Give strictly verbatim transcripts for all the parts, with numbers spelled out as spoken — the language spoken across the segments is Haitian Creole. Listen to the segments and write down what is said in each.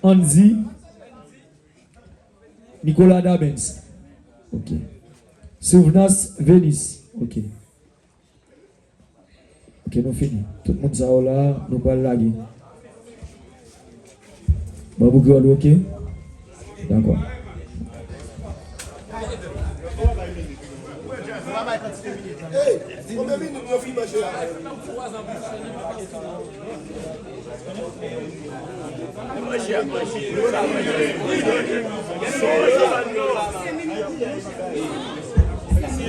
Andy. Nicolas Dabens. Ok. Souvnas Venus. Ok. Ok, nou fini. Tout moun sa yo la, nou pral lage. Babou Kreyòl, ok? Dakò. Hey, konbyen minit nou fin manje a?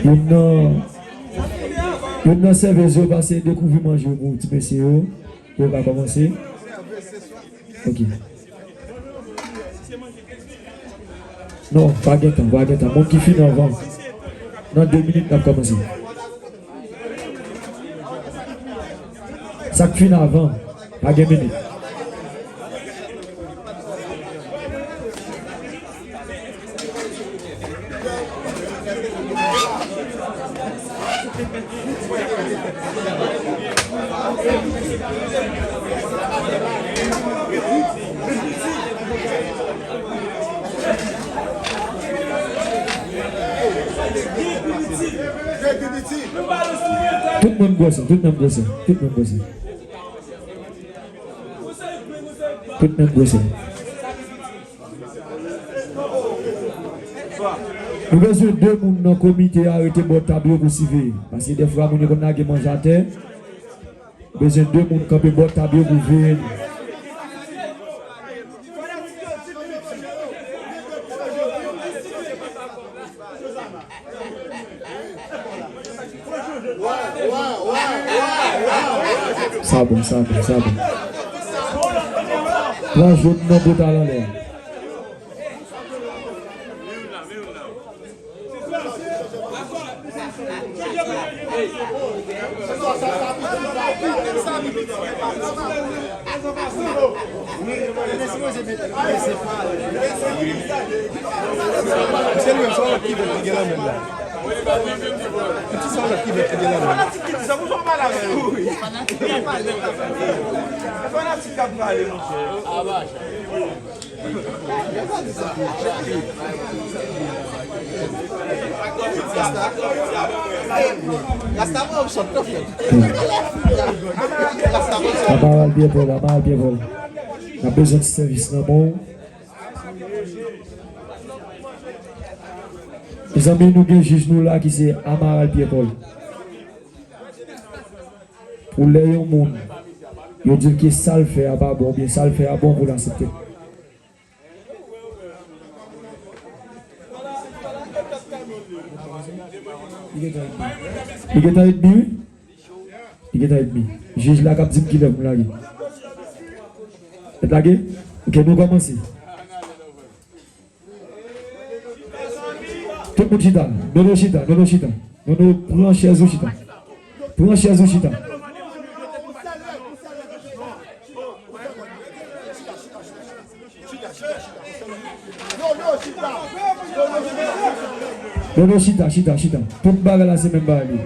Youn nan, youn nan sèvez yo pase dekouvri manje pou ti mesye yo. Pou yo ka kòmanse. Ok. Non, pa gen tan, pa gen tan. Moun ki fin anvan. Nan de minit, n ap kòmanse. Sa k fin avan, pa gen minit. Tout moun gwosè, tout moun gwosè, tout moun gwosè. Tout menm gwosè. Nou bezwen de moun nan komite a rete bò tab yo pou siveye. Paske dèfwa moun yo konn lage manje atè. Bezwen de moun kanpe bò tab yo pou veye nou. Sa bon, sa bon, sa bon. Pran joun nan bout al anlè. Se li menm, se yon lòt ki vèt ki gen nan men l la. Ti sa lòt ki vèt ki gen nan men l. Fanatik k ap pale, monchè. Rasta, pran yon shot, non, frè. Rasta, pran yon shot. Amaral Pierre Paul, Amaral Pierre Paul. N ap bezwen ti sèvis nan men w. Mezanmi, nou gen jij nou la ki se Amaral Pierre Paul. Pou lè yon moun, yo di l ke sa l fè a pa bon, oubyen sa l fè a bon, pou l aksepte. Li gentan enmi, wi. Li gentan enmi. Jij la k ap di m kilè pou m lage. Mèt lage? Ok, nou kòmanse. Tout moun chita. Nono chita, Nono chita. Nono, pran chèz ou chita. Pran chèz ou chita. Nono chita, chita, chita. Tout bagay la se menm bagay li.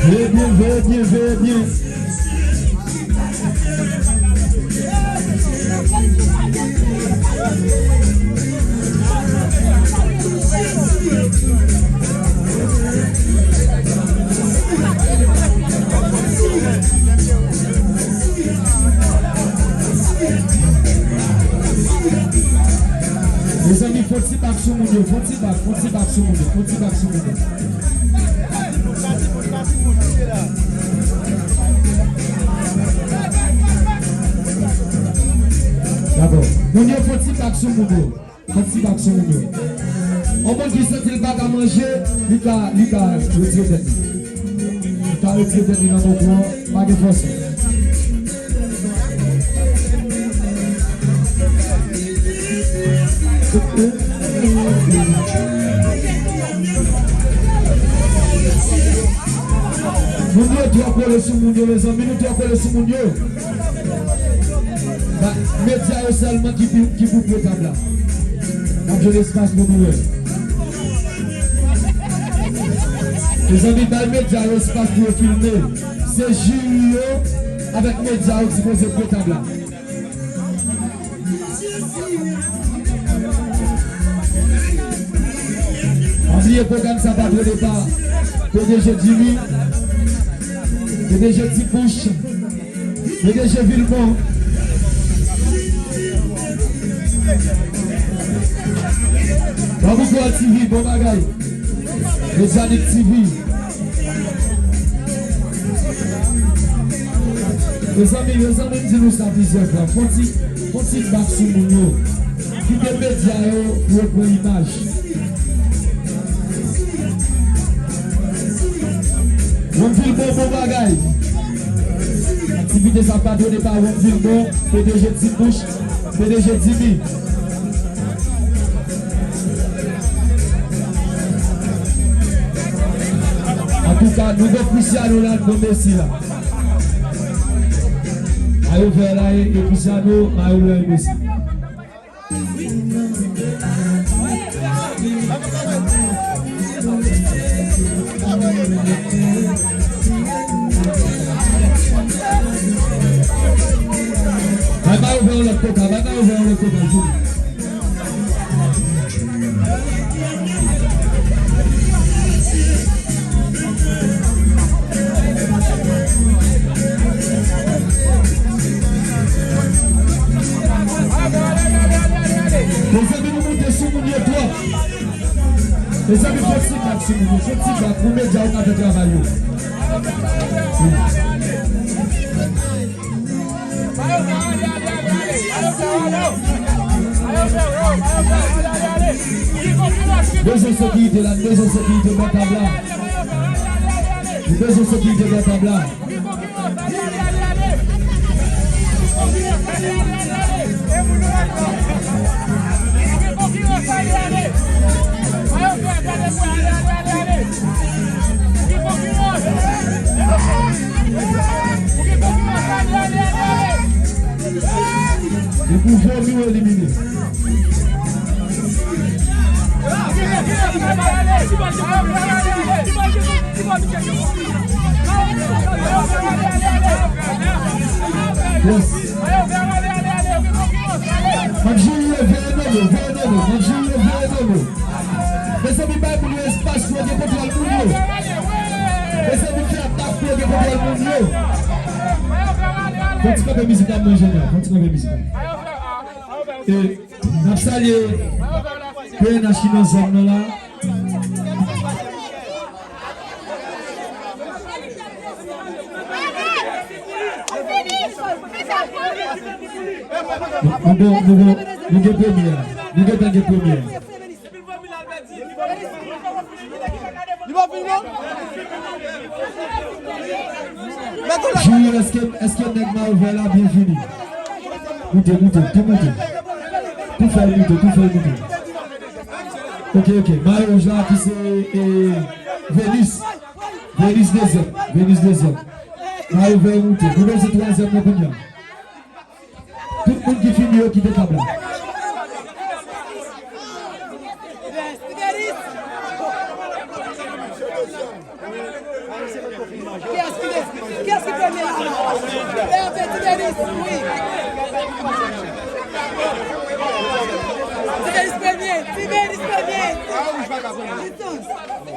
Veye byen, veye byen, veye byen. Mezanmi, fon ti bak sou moun yo, fon ti bak, fon ti bak sou moun yo, fon ti bak sou moun yo. Dakò. Moun yo, fon ti bak sou moun yo. Fon ti bak sou moun yo. Yon moun ki santi l pa ka manje, li ka, li ka retire tèt li. Li ka retire tèt li nan konkou an, pa gen fòse. Moun yo twò kole sou moun yo, mezanmi, nou twò kole sou moun yo. Ba, medya yo sèlman ki pou, ki pou pran tab la. N ap jwenn espas pou nou wè. Mezanmi, bay medya yo espas pou yo filme. Se jiri yo avèk medya yo ki sipoze pran tab la. Pa bliye pwogram sa patwone pa P D G Jimmy, P D G Ti Bouch, P D G Vilmont. Bambou Kò T V, bon bagay. Mezanmi, T V. Mezanmi, mezanmi, m di nou sa plizyè fwa. Fon ti, fon ti bak sou moun yo. Kite medya yo pou yo pran imaj. Wonn Vilmont, bon bagay. Aktivite sa patwone pa Wonn Vilmont, P D G Ti Bouch, P D G Jimmy. Antouka, nouvo Cristiano Ronaldo Messi la. Mayo vè la e, e Cristiano, mayo blan e Messi. Bay mayo vè yon lòt koka, bay mayo vè yon lòt koka, vini. Mezanmi, nou moute sou moun yo twòp. Mezanmi, fò ti bak sou moun yo, fò ti bak pou medya yo ka fè travay yo. Bezwen sekirite la, bezwen sekirite bò tab la. Bezwen sekirite bò tab la. Li pou vomi ou elimine. Yes. M ap jiri yo, veye non yo, veye non yo. M ap jiri yo, veye non yo. Mezanmi, bay moun yo espas pou yo gen kontwòl moun yo. Mezanmi, fè atak pou yo gen kontwòl moun yo. Fò ti kanpe mizik la, mwen, Junior. Fò ti kanpe mizik la. E n ap salye P N H ki nan zòn nan la. Nou bon, nou bon, nou gen premye a. Nou gentan gen premye a. Jiri, èske, èske nèg mayo vè la byen fini? Moute, moute, tou moute. Tou fè l moute, tou fè l moute. Ok, ok. Mayo wouj la ki se, e, Venus. Venus dezyèm. Venus dezyèm. Mayo vè moute. Nou bezwen twazyèm nan kounye a. Tout moun ki fini yo kite tab la. Kiyès ki de-, kiyès ki premye la? Hervé, Tiberius, wi. Tiberius premye, Tiberius premye. Distans.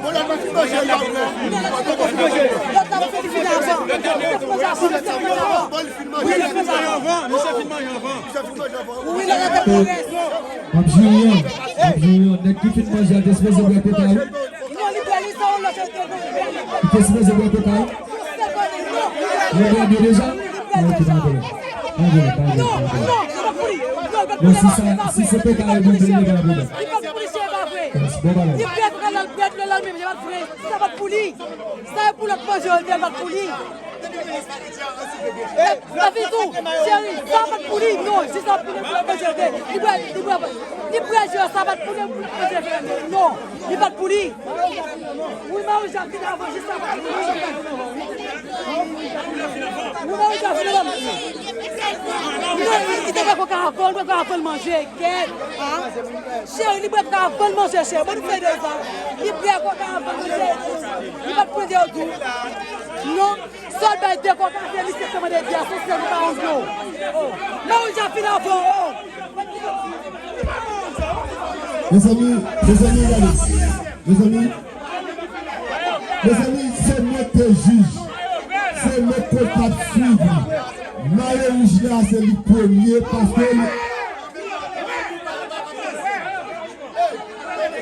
Bon, lòt la fin manje, lòt la fin manje. Lòt la fin manje avan. Lòt la fin manje avan. Lòt la fin manje avan. Bon, li fin manje. Wi, li fin manje avan. Misye fin manje avan. Misye fin manje avan. Wi, lòt la fin manje. M ap jiri an, m ap jiri an. Nèg ki fin manje a te sipoze bwè koka, wi. Non, li bwè, li sa yon lòt. Li te sipoze bwè koka, wi. Li bwè de deja? Ah, ok, pa gen pwoblèm. Pa gen pwoblèm, pa gen pwoblèm, pa gen pwoblèm. Bon, si sa, si se koka yo bwè, li pa gen pwoblèm. Yes, bon bagay. Li bwè koka la, l bwè, l bwè, l bwè, men li pa t vre. Sa pa t pou li. Sa e pou lòt manje yo, li pa t pou li. Sa vin tou, cheri, sa pa t pou li, non, jis sa pou li, pou li manje de. Li bwè, li bwè, li bwè, sa pa t pou li, pou li manje de. Non, li pa t pou li. Wi, Marie Jeanne fin avan, jis sa pa t pou li. Wi, Marie Jeanne fin avan. Non, li te bwè koka avan, li bwè koka avan l manje, kèt, a. Cheri, li bwè koka avan l manje, cheri, ban nou fè de sa. Li bwè koka avan l manje, li pa t pran de yo tou. Non. Sòl bay de koka, se misye k te mande biyè, se sèl li pa yon dlo. Oh. Marie Jeanne fin avan, oh. Mezanmi, mezanmi, gade. Mezanmi, mezanmi, se mwen k te jij. Se mwen k konn t ap swiv li. Mayo wouj la, se li k premye, paske li,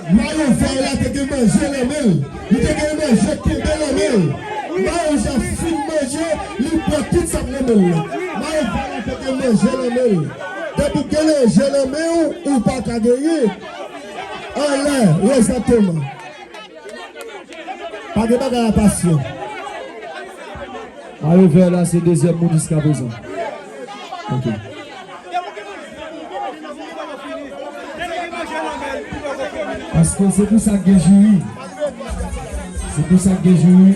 Mayo vè la te gen manje nan men l. Li te gen manje kenbe nan men l. Mayo Jean fin manje, li pran tout sa k nan men l la. Mayo vè la te gen manje nan men l. Depi w gen manje nan men w, ou pa ka genyen. Anlè, egzakteman. Pa gen bagay a pasyan. Mayo vè la se dezyèm moun jiskaprezan. Ok. Paske se pou sa k gen jiri. Se pou sa k gen jiri.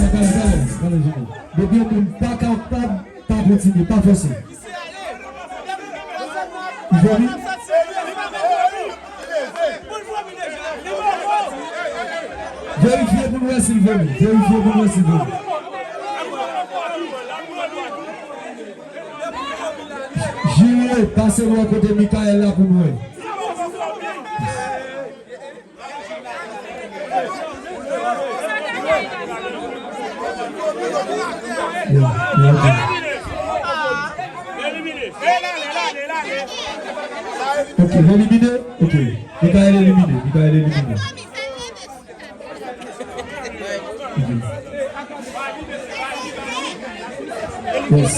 Talè, talè, talè, talè, Jimmy. Depi yon moun pa kapab, pa kontinye, pa fòse. Vòmi. Verifye pou n wè si l vòmi. Verifye pou n wè si l vòmi. Jiri, pase bò kote Mikaèl la pou n wè. Ok, elimine? Ok. Mikaèl elimine. Mikaèl elimine. Ok. Yes.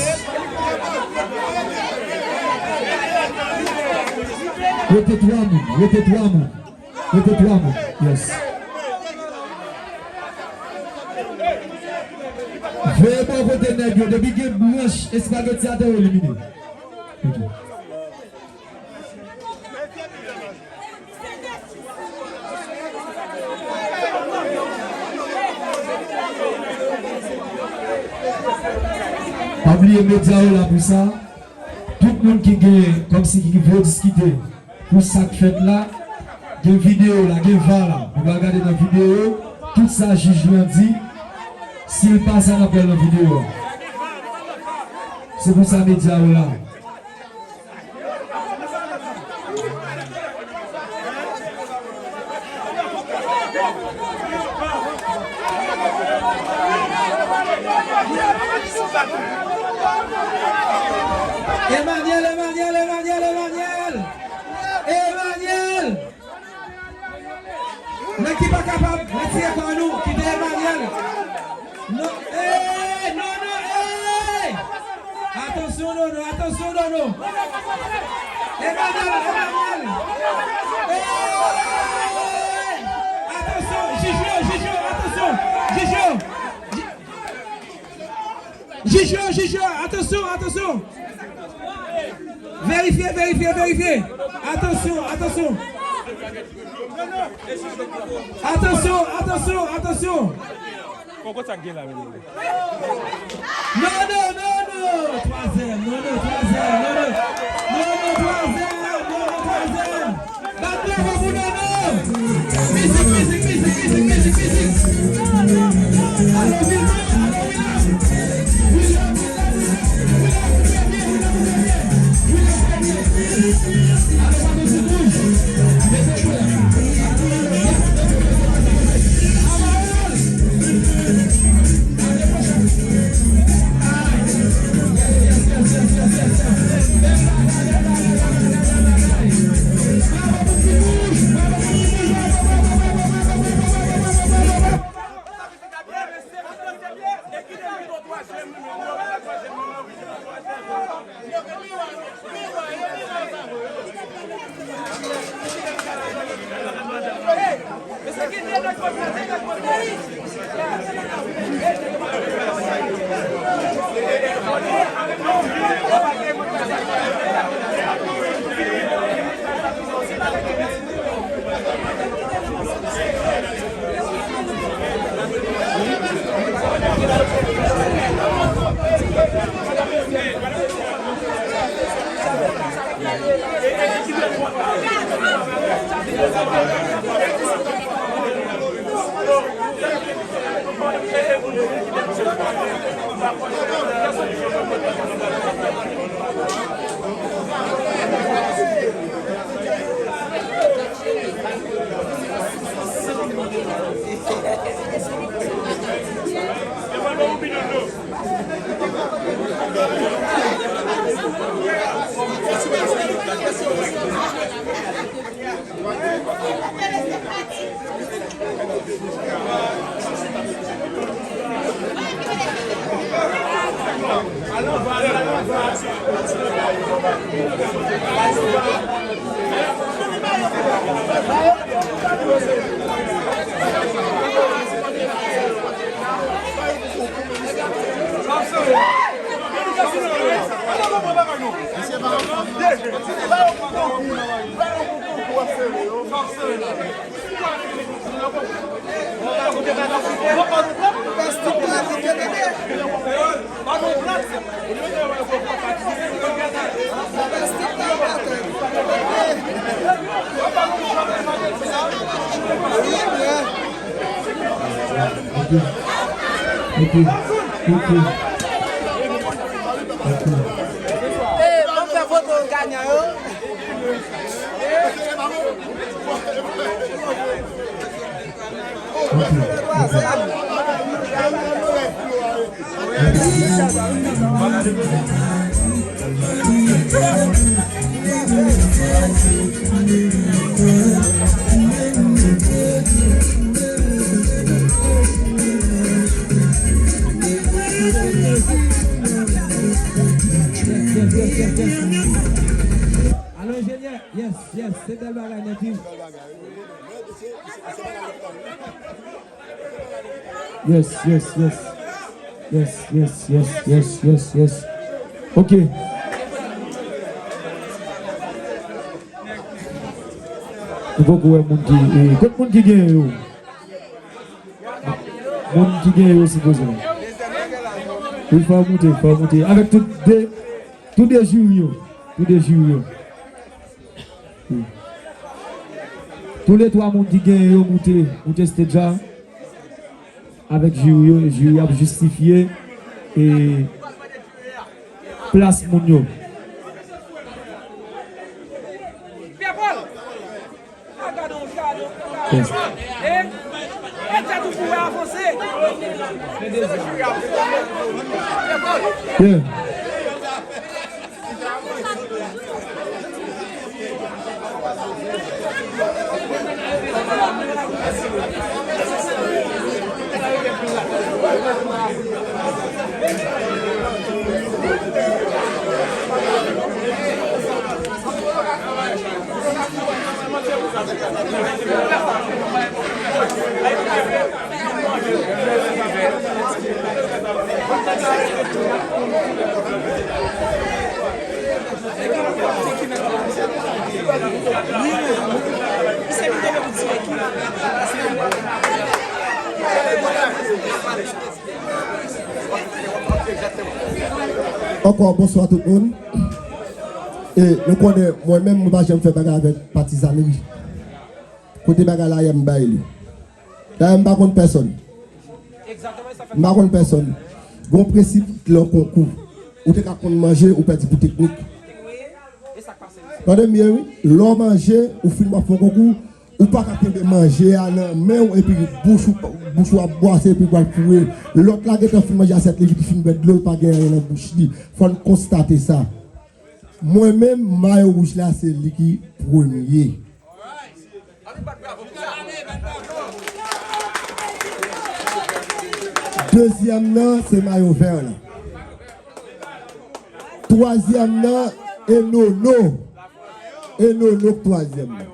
Rete twa moun. Rete twa moun. Rete twa moun. Yes. Veye bò kote nèg yo. Depi gen blanch espageti atè, yo elimine. Ok. Pa bliye medya yo la pou sa. Tout moun ki gen, kòmsi ki vle diskite pou sa k fèt la, gen videyo la, gen va la. Nou pral gade nan videyo tout sa jij lan di. Si l pa sa, n ap wè l nan videyo a. Se pou sa medya yo la. Emmanuel, Emmanuel, Emmanuel, Emmanuel! Emmanuel! Nèg ki pa kapab, retire kò nou. Nono, atansyon, Nono. Emmanuel, Emmanuel. Hey! Atansyon, jij yo, jij yo, atansyon. Jij yo. Jij yo, jij yo, atansyon, atansyon. Verifye, verifye, verifye. Atansyon, atansyon. Atansyon, atansyon, atansyon. Poko sa k gen la menm. Nono, Nono, twazyèm, Nono, twazyèm, Nono, Nono, twazyèm, Nono, twazyèm. Bat bravo pou Nono. Mizik, mizik, mizik, mizik, mizik, mizik. Alo, Wilma, alo, Wilma. Wilma, Wilma, Wilma, Wilma, Wilma, Wilma, Wilma. Ok. Ok. Ok. Ok. Eh, ban m fè foto ganyan yo. Ok. Ok. Alo, enjenyè. Yes, yes, se bèl bagay nèt wi. Yes, yes, yes. Yes, yes, yes, yes, yes, yes. Ok. Nou poko wè moun ki, eh, kot moun ki genyen yo? Moun ki genyen yo sipoze la. Wi, fò w moute, fò w moute. Avèk tout de, tout de jiri yo. Tout de jiri yo. Tou le twa moun ki genyen yo moute, moute stage la avèk jiri yo, e jiri ap jistifye e plas moun yo. Yes. Yeah. Ankò, bonswa tout moun. E nou konnen, mwen menm, mwen pa janm fè bagay avèk patizannri. Kote bagay la ye, m bay li. Dayè, m pa konn pèsòn. M pa konn pèsòn. Gon prensip lan konkou. Ou te ka konn manje, ou pèdi pou teknik. Tande m byen, wi. Lè w manje, ou fin w ap fè yon konkou, ou pa ka kenbe manje a nan men w epi bouch ou, bouch ou ap bwase epi w al foure. Lòt la gentan fin manje asyèt li, li fin bwè dlo, li pa gen anyen nan bouch li. Fò n konstate sa. Mwen menm, mayo wouj la, se li ki premye. Dezyèm nan, se mayo vè la. Twazyèm nan, e Nono. E Nono k twazyèm nan.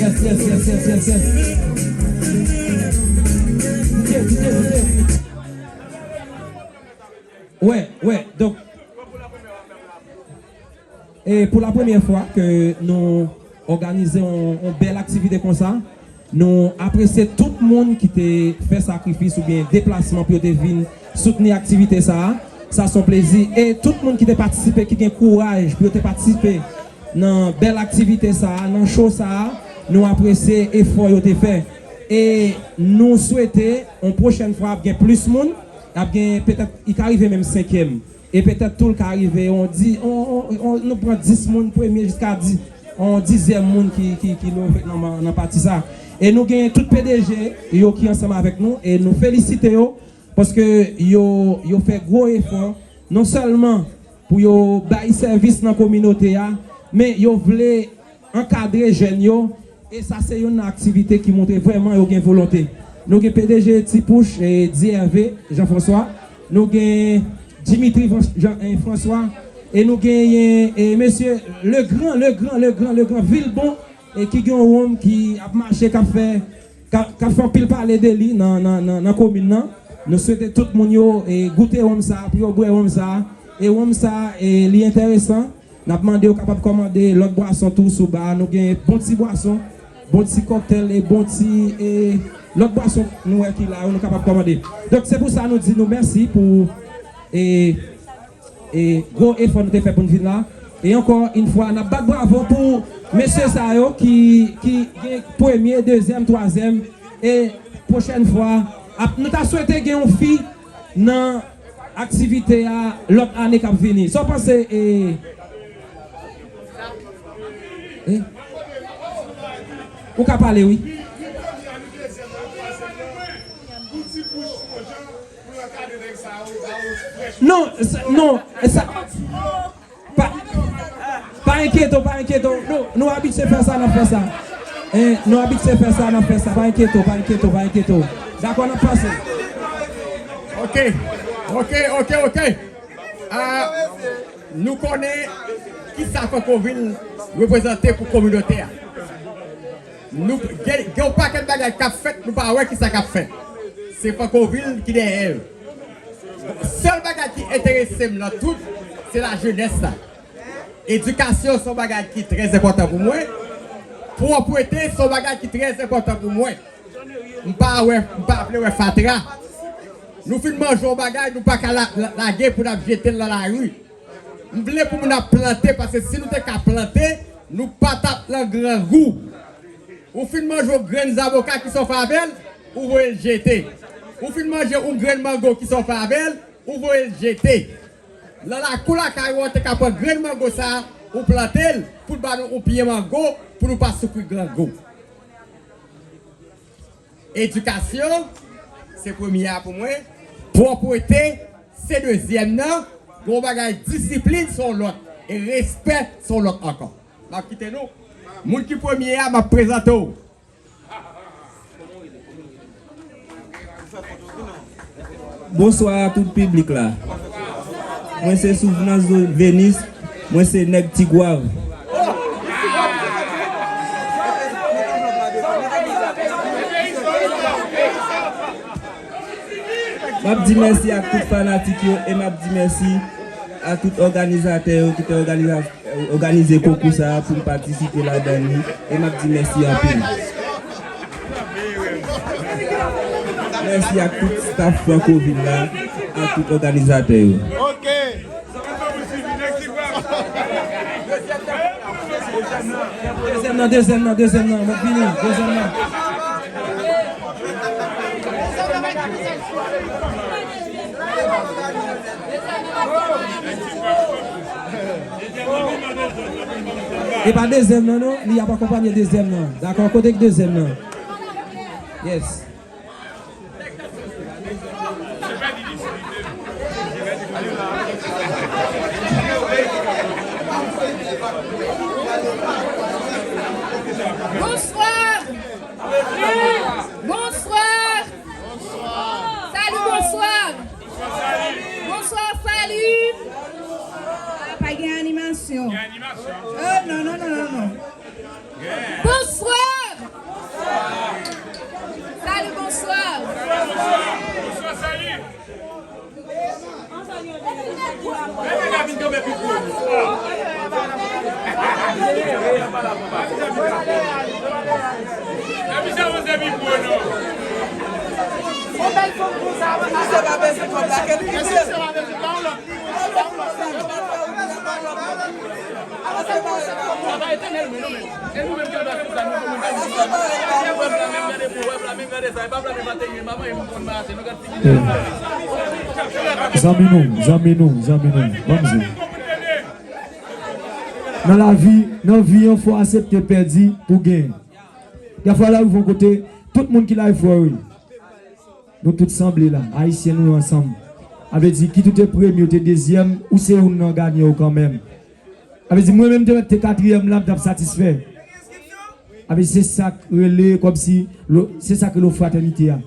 Yes, yes, yes, yes, yes, yes. Kite, kite, kite. Wè, wè, donk, e pou la premyè fwa ke nou òganize yon, yon bèl aktivite konsa, nou apresye tout moun ki te fè sakrifis oubyen deplasman pou yo te vin soutni aktivite sa a. Sa se yon plezi. E tout moun ki te patisipe, ki gen kouraj pou yo te patisipe nan bèl aktivite sa a, nan show sa a, nou apresye efò yo te fè. E nou swete, yon pwochèn fwa, ap gen plis moun, ap gen petèt, li ka rive menm senkyèm. E petèt tou, l ka rive, on di, on, on, on, nou pran dis moun premye jiska di, on dizyèm moun ki, ki, ki leve nan, nan pati sa. E nou gen tout P D G yo ki ansanm avèk nou, e nou felisite yo, paske yo, yo fè gwo efò, non sèlman pou yo bay sèvis nan kominote a, men yo vle ankadre jèn yo, e sa se youn nan aktivite ki montre vrèman yo gen volonte. Nou gen P D G Ti Pouch, e, D R V, Jean François. Nou gen Dimitri Van-, Jean, e, François. E nou genyen, e, mesye Legrand, Legrand, Legrand, Legrand Vilbon, e ki gen yon wonm ki ap mache, k ap fè, k ap, k ap fè anpil pale de li nan, nan, nan, nan komin nan. Nou swete tout moun yo, e, goute wonm sa, pou yo bwè wonm sa. E wonm sa, e, li enteresan. N ap mande yo kapab kòmande lòt bwason tou sou ba a. Nou gen bon ti bwason, bon ti kòktèl e bon ti, e, lòt bwason nou wè ki la yo, nou kapab kòmande. Donk, se pou sa nou di nou mèsi pou, e, e, gwo efò nou te fè pou n vin la. E ankò yon fwa, n ap bat bravo pou mesye sa yo ki, ki gen premye, dezyèm, twazyèm. E pwochèn fwa, ap, nou ta swete gen yon fi nan aktivite a lòt ane k ap vini. Sa w panse, e, e? Ou ka pale, wi. Non, sa, non, sa, pa, pa enkyete w, pa enkyete w. Nou, nou abitye fè sa, n ap fè sa. E, nou abitye fè sa, n ap fè sa. Pa enkyete w, pa enkyete w, pa enkyete w. Dakò, n ap pase. Ok, ok, ok, ok. Ah, nou konnen kisa Franconville reprezante pou kominote a. Nou gen, gen yon pakèt bagay k ap fèt, nou pa wè kisa k ap fèt. Se Franconville ki dèyè l. Sèl bagay ki enterese m nan tout, se lajenès la. Edikasyon se yon bagay ki trè enpòtan pou mwen. Pwòpte se yon bagay ki trè enpòtan pou mwen. M pa wè, m pa vle wè fatra. Nou fin manje yon bagay, nou pa ka la, la, lage pou n ap jete l nan lari. M vle pou moun ap plante, paske si nou te ka plante, nou pa t ap nan grangou. Ou fin manje yon grenn zaboka, kisa w fè avè l? Ou voye l jete. Ou fin manje yon grenn mango, kisa w fè avè l? Ou voye l jete. Nan lakou lakay ou an, te ka pran grenn mango sa a, ou plante l, pou l ba nou yon pye mango, pou nou pa soufri grangou. Edikasyon, se premye a pou mwen. Pwòpte, se dezyèm nan. Gon bagay, disiplin, se yon lòt. E respè, se yon lòt ankò. M ap kite nou. Moun ki premye a, m ap prezante w. Bonswa a tout piblik la. Mwen se Souvenance Venus, mwen se nèg Tigwav. M ap di mèsi ak tout fanatik yo e m ap di mèsi a tout òganizatè yo ki te òganiza-, òganize konkou sa a pou m patisipe ladan li e m ap di mèsi anpil. Mèsi ak tout staff Francoville la, ak tout òganizatè yo. Dezyèm nan, dezyèm nan, dezyèm nan, mwen vini, dezyèm nan. E pa dezyèm nan, non, li ap akonpanye dezyèm nan. Dakò, kote k dezyèm nan? Yes. Bonswa! Bonswa! Salut, bonswa! Bonswa, salut! Ah, pa gen animasyon. Oh, non, non, non, non, non. Bonswa! Salut, bonswa! Bonswa, salut! Zanmi nou, zanmi nou, zanmi nou, ban m di. Nan lavi, nan vi an, fò w aksepte pèdi pou genyen. Dèfwa l arive yon kote, tout moun ki la, e frè w ye. Nou tout sanble la, ayisyen nou ansanm. A vle di, kit ou te premye, ou te dezyèm, ou se youn nan ganyan yo kanmenm. A vle di, mwen menm te mèt te katriyèm la, m t ap satisfè. A vle di, se sa k rele, kòmsi, lo-, se sa k rele fratènite a.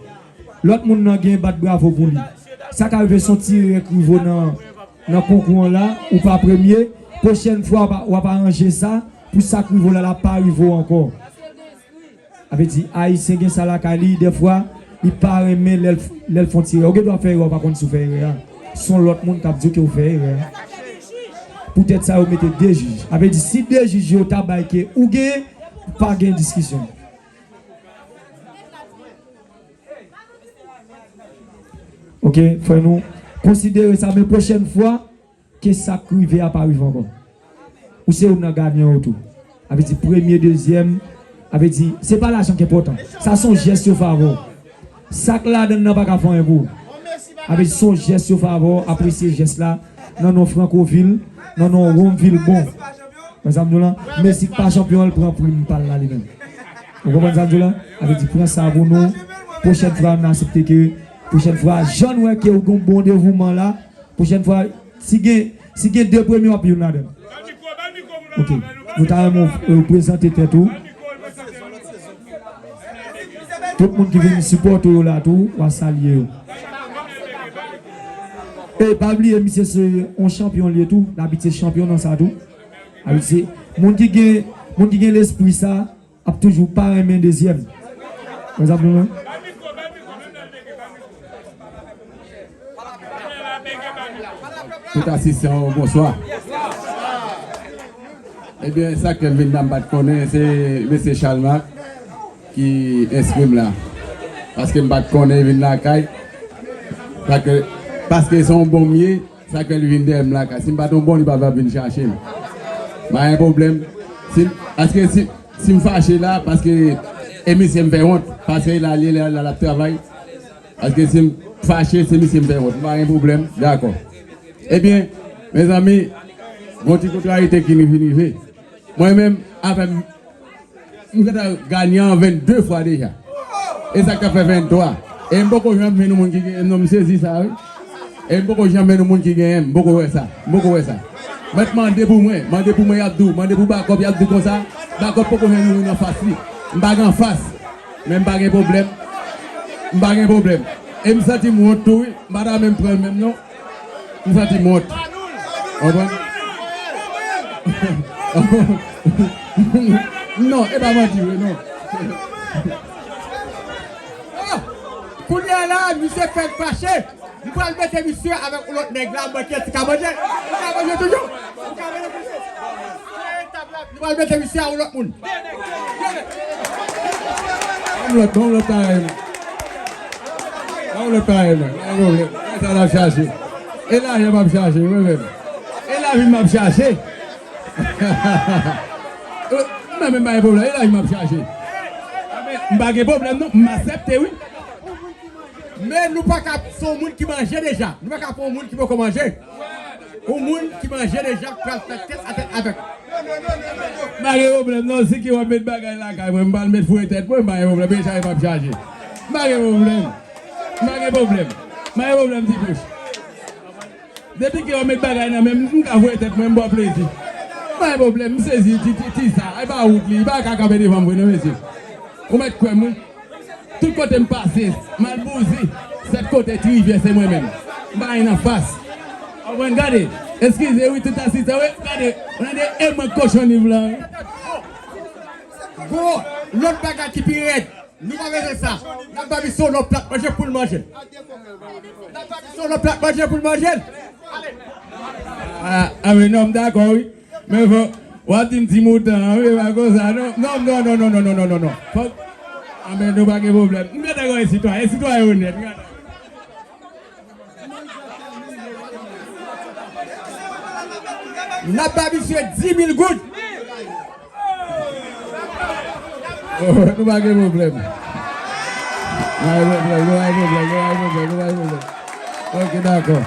Lòt moun nan gen bat bravo pou li. Sa ka rive se yon ti erè k rive w nan, nan konkou an la, ou pa premye. Pwochèn fwa, w ap, w ap aranje sa, pou sa k rive w la, la pa rive w ankò. A vle di, ayisyen gen sa lakay li, dèfwa, li pa renmen lè l, lè l fè yon ti erè. Ou gen dwa fè erè, ou pa konn si w fè erè a. Se yon lòt moun k ap di w ke w fè erè a. Poutèt sa, yo mete de jij. A vle di, si de jij yo ta bay ke ou genyen, pa gen diskisyon. Ok, frè nou, konsidere sa, men pwochèn fwa, ke sa k rive a pa rive ankò. Ou se youn nan ganyan yo tou. A vle di premye, dezyèm, a vle di, se pa lajan k enpòtan. Sa se yon jès yo fè avè w. Sa k ladann nan pa ka fè anyen pou ou. A vle di se yon jès yo fè avè w, apresye jès la, nan non Francoville, nan non Wonville bon. Mezanmi nou la, Messi k pa chanpyon an, l pran prim pa l la li menm. Ou konprann sa m di w la? A vle di pran sa pou nou, pwochèn fwa n aksepte ke, pwochèn fwa, jan n wè ke w gen yon bon devouman la, pwochèn fwa, si gen, si gen de premye, w ap youn ladan l. Ok. Nou ta renmen w, w prezante tèt ou. Tout moun ki vin sipòte w yo la tou, w a salye yo. E pa bliye, misye se yon chanpyon li ye tou. L abitye chanpyon nan sa tou. Abitye. Moun ki gen, moun ki gen lespri sa, ap toujou pa renmen dezyèm. Mezanmi, non? Tout asistan yo, bonswa. Ebyen, sa k fè m vin la, m pa t konnen, se mesye Chalma ki enskri m la. Paske m pa t konnen, vin lakay. Paske, paske se yon bon m ye, sa k fè l vin dèyè m lakay. Si m pa t yon bon, li pa t ap vin chache m. Pa gen pwoblèm. Si, paske si, si m fache la, paske e misye m fè wont. Paske la, li la, la, l ap travay. Paske si m fache, se misye m fè wont. Pa gen pwoblèm. Dakò. Ebyen, mezanmi, gon ti kontrarite ki vin rive. Mwen menm, avè m, m gentan ganyan vennde fwa deja. E sa k ap fè venntwa. E m poko janm jwenn yon moun ki genyen m non, m sezi sa, wi. E m poko janm jwenn yon moun ki genyen m, m poko wè sa. M poko wè sa. Mèt mande pou mwen, mande pou mwen, y ap di w, mande pou Bakòp, y ap di w konsa, Bakòp poko jwenn yon moun anfas li. M pa gen anfas, men m pa gen pwoblèm. M pa gen pwoblèm. E m santi m wont tou, wi. M pa ta menm pran l menm, non. M santi m wont. Konprann? Non, e pa manti vre, non. Ah! Kounye a la, misye fèk fache. Nou pral mete misye avèk yon lòt nèg la, mwen ki ka manje. Ou ka manje toujou? Ou ka manje toujou? Nou pral mete misye a yon lòt moun. Ban m lòt, ban m lòt parèy mwen. Ban m lòt parèy mwen. Pa gen pwoblèm. E sa l ap chache. E lajan m ap chache, mwen menm. E lavi m ap chache. Mwen menm pa gen pwoblèm. E lavi m ap chache. M pa gen pwoblèm non. M aksepte wi. Men nou pa ka, se yon moun ki manje deja. Nou pa ka pran yon moun ki poko manje. Yon moun ki manje deja pral fè tèt a tèt avèk. M pa gen pwoblèm non, si ke w ap met bagay lakay mwen, m pral met fouye tèt mwen, m pa gen pwoblèm, men chaje m ap chaje. M pa gen pwoblèm. M pa gen pwoblèm. M pa gen pwoblèm, ti bouch. Depi ke w ap met bagay nan men m, m ka fouye tèt mwen, m ba w plezi. M pa gen pwoblèm, m sezi, ti, ti, ti sa, e pa wout li, li pa ka kanpe devan m vre non, mesye. Ou mèt kwè m, wi. Tout kote m pase, m al bouzi, sèt kote ti rivyè se mwen menm. M pa anyen anfas. Konprann, gade, eskize wi, tout asistan, wi, gade, ou tande, e mwen kochon liv lan, wi. Gwo, lòt bagay ki pi rèd, nou pa bezwen sa. N ap ba misye yon lòt plat manje pou l manje. N ap ba misye yon lòt plat manje pou l manje. A, a, men non, m dakò, wi. Men fò, w ap di m ti mouton an, wi, pa konsa, non. Non, non, non, non. Fòk, a, men nou pa gen pwoblèm. M gentan gen yon sitwayen, sitwayen onèt, m gentan. N ap ba misye di mil goud. Oh, nou pa gen pwoblèm. Nou pa gen pwoblèm, nou pa gen pwoblèm, nou pa gen pwoblèm, nou pa gen pwoblèm. Ok, dakò.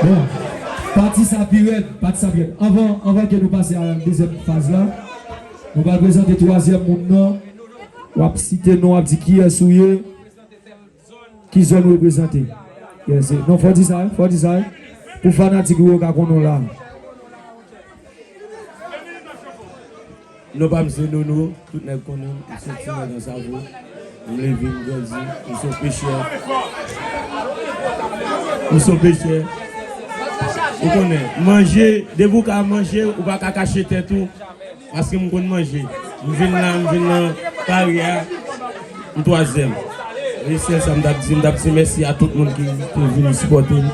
Bon, pati sa pi rèd, pati sa pi rèd. Anvan, anvan ke nou pase a dezyèm faz la, nou pral prezante twazyèm moun nan. W ap site non, w ap di kiyès ou ye. Ki zòn ou reprezante? Yes, non, fò di sa, fò di sa. Pou fanatik ou yo ka konnen w la. Non pa m se Nono, tout nèg konnen m, m se yon ti nèg Ansavo. M leve, m grandi, m se yon pechè. M se yon pechè. Ou konnen, manje, depi w ka manje, ou pa ka kache tèt ou. Paske m konn manje. M vin la, m vin nan kari a, m twazyèm. E sèl sa m t ap di, m t ap di mèsi a tout moun ki, ki vin sipòte m.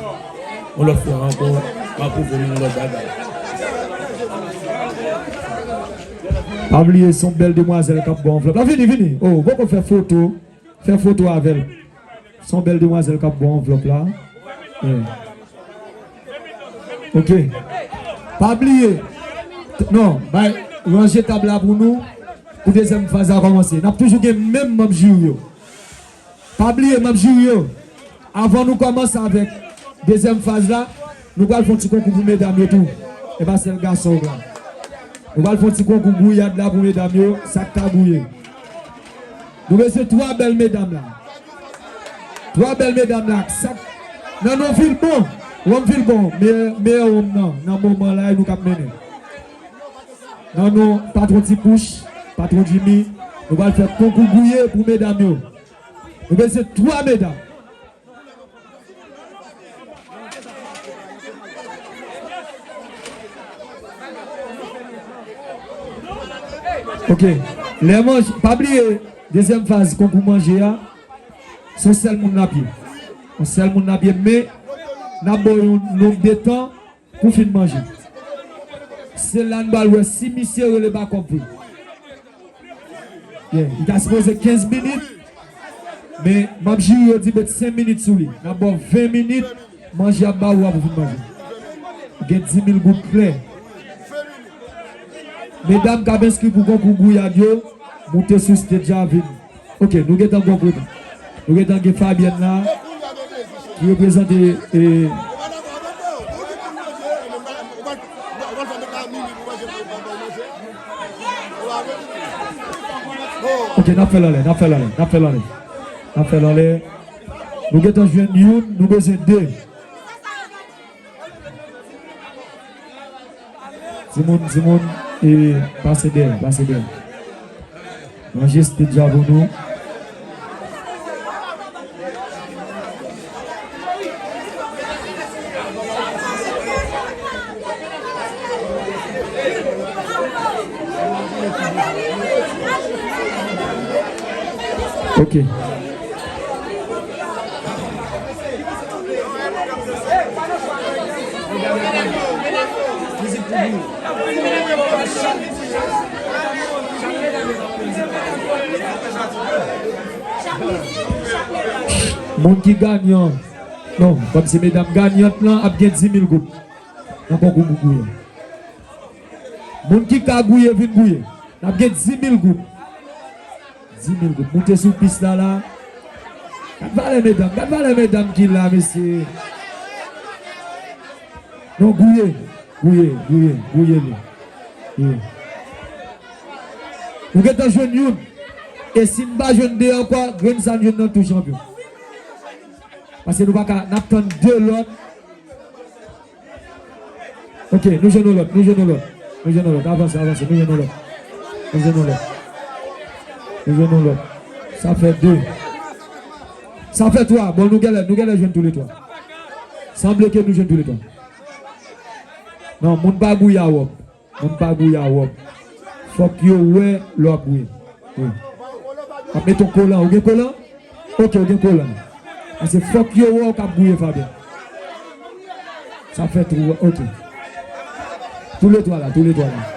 Yon lòt fwa ankò, m ap pwouve nou yon lòt bagay. Pa bliye, se yon bèl demwazèl k ap ba w anvlòp la. Vini, vini. Oh, poko fè foto. Fè foto avè l. Se yon bèl demwazèl k ap ba w anvlòp la. Yeah. Ok. Pa bliye. Non, bay, ranje tab la pou nou. Pou dezyèm faz la kòmanse. N ap toujou gen menm manm jiri yo. Pa bliye, manm jiri yo. Avan nou kòmanse avèk dezyèm faz la, nou pral fè yon ti konkou pou medam yo tou. E pa sèl gason yo la. Nou pral fè yon ti konkou gouyad la pou medam yo, sa k ka gouye. Nou bezwen twa bèl medam la. Twa bèl medam la, sa k nan non Vilbon. Wonm Vilbon, meyè, meyè wonm nan, nan moman la, e nou k ap mennen. Nan non patwon Ti Pouch, patwon Jimmy, nou pral fè konkou gouye pou medam yo. Nou bezwen twa medam. Ok. Lè manje, pa bliye, dezyèm faz konkou manje a, se yon sèl moun n ap ye. Yon sèl moun n ap ye, men n ap ba w yon nonb de tan pou fin manje. Se la n pral wè si misye rele bakòp vre. Yeah, li ta sipoze kenz minit, men m ap jiri yo di met senk minit sou li. N ap ba w ven minit, manje ap ba ou a pou fin manje. Gen dis mil goud klè. Medam k ap enskri pou konkou gouyad yo, moute sou stage a vin. Ok, nou gentan gon kote. Nou gentan gen Fabienne la, ki reprezante, eh, ok, n ap fè l anlè, n ap fè l anlè, n ap fè l anlè. N ap fè l anlè. Nou gentan jwenn youn, nou bezwen de. Timoun, timoun, e pase dèyè, pase dèyè. Ranje stage la pou nou. Ok. Moun ki ganyan, non, kòm se medam ganyant lan ap gen dis mil goud nan konkou pou gouye. Moun ki ka gouye, vin gouye. N ap gen dis mil goud. Dis mil goud. Moute sou pis la, la. Gad valè medam, gad valè medam ki la, mesye. Non, gouye, gouye, gouye, gouye li. Gouye. Nou gentan jwenn youn. E si n pa jwenn de ankò, grenn sa n jwenn nan tou chanpyon. Paske nou pa ka, n ap tann de lòt. Ok, nou jwenn yon lòt, nou jwenn yon lòt. Nou jwenn yon lòt, avanse, avanse, nou jwenn yon lòt. Nou jwenn yon lòt. Nou jwenn yon lòt. Sa fè de. Sa fè twa. Bon, nou genlè, nou genlè jwenn toulètwa. Sanble ke nou jwenn toulètwa. Non, moun pa gouye a wòb. Moun pa gouye a wòb. Fòk yo wè lè w ap gouye. Wi. W ap met yon kolan. Ou gen kolan? Ok, ou gen kolan. Paske fòk yo wè w k ap gouye, Fabien. Sa fè twou. Ok. Toulètwa la, toulètwa la.